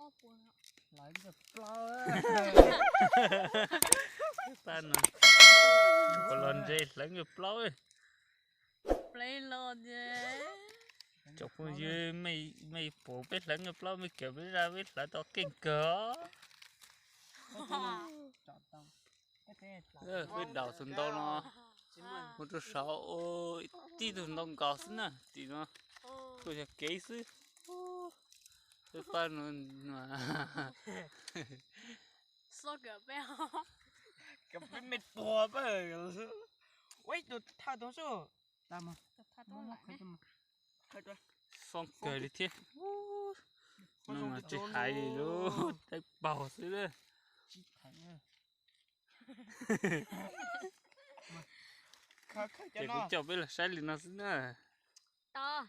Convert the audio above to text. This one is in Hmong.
Pab no, ua los ntse hlawv nkawd plaub. Tsoom phooj ywg, mej puas peb hlawv nkawd plaub, mej kawm peb zaj peb hlawv tau keej kawg. Peb daus tus ntoo no ua rau saud, tib tug ntoo nkaus xwb na, tim no kuj yog kev xwb. Peb pab no peb me puag pab, ua ib tug thaj tau xwb. Foob kawg li thiab. No mas tsis hais li lub teb paug xwb. Ces kuv coj peb los saib li no xwb na. Tau.